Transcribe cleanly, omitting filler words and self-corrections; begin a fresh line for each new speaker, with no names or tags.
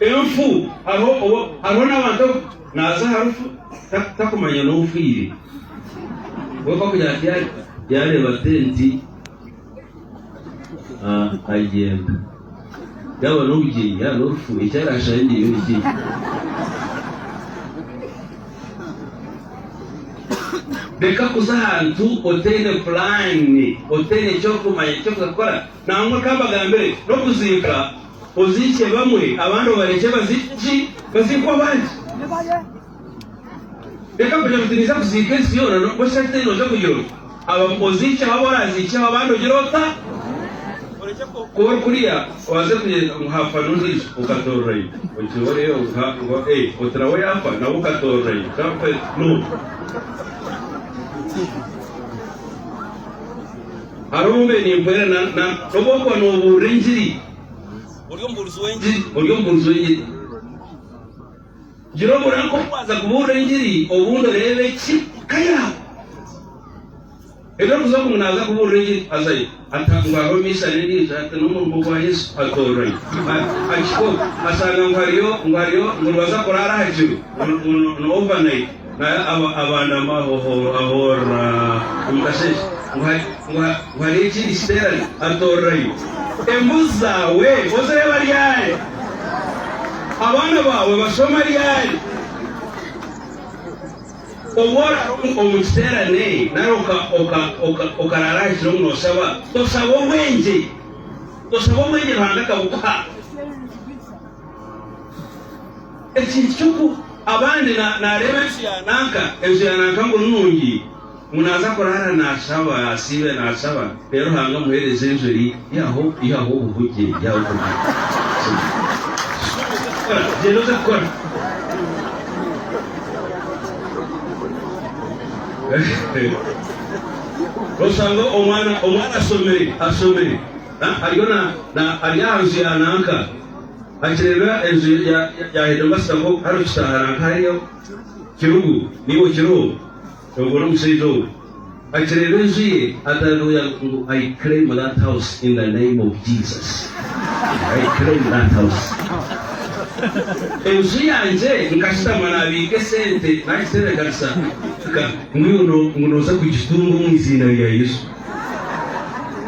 Enfu hariho obu hariho n'abantu abu naaza aha rufu takumanya n'ofiire. We ku akugira ati yaareeba tenti agyenda. Yaaba n'obugyenyi yaaba n'orufu eki araashangyeyo ni kingi. Reka kuza ahantu otaine puraani, otaine eki orikumanya eki orikuza kukora. Nangwa ka mbagambire, n'okuziika oziikye bamwe abandi obarekye baziikye ki? Baziikwe abandi. Reka kugira ngu tindiiza kuziika ensi yoona, n'obu shati noija kugira oti, aba oziikyeho abu oraaziikyeho abandi ogire ota? Orekye kuba ori kuriya obanze kugira ngu haafa n'ondiijo okatoorerayo, oti oreebe ngu oti nawe yaafa nawe okatoorerayo. No. Hariho obu mbaire nimpwera na na n'obu orikuba noobuurira engiri, ori omubuurizi w'engiri, ori omubuurizi w'engiri. Gira obura nk'obu waaza kubuurira engiri obundi oreebe ki ka yaawe. Ebi orikuza oku ngu naaza kubuurira engiri azayo ata ngu hariho miisani endiijo ati n'omurimo gwa Yesu atoorerayo. Ahika okwo ashanga ngu hariyo ngu hariyo ngu nibaza kuraara aha kiro ngu ni overnight nayo abandama ahoorera omu kasheeshe ngu hariyo ekindi kiteerane atoorerayo. Embuzi zaawe ozireeba ryari? Abaana baawe bashoma ryari? Obu oraara omu kiteerane nari okaraara aha kiro ngu nooshaba, toshaba obwengye. Toshaba obwengye Ruhanga akabukuha. Ekintu ky'oku abandi naareeba enju ya nanka, enju ya nanka ngu ni nungi, ngu naaza kuraara naashaba, asiibe naashaba, reero Ruhanga amuheereze enju eri ihaho ihaho obuhugye, ihaho obuhugye. Gyenda oze kukora. Oshanga omwana omwana ashomire ashomire ariyo na na ari aha nju ya nanka. Akireeba enju ya ya headmaster nko hariho kitaaha nanka hariya Kirugu niiwe okiriho ogwo n'omushaija ogwo akireeba enju ye atandika kugira ngu I claim that house in the name of Jesus I claim that house enju yangye nkashutama nabiika esente nagitebeekanisa ngu iwe ngu nooza kugitunga omu iziina rya Yesu.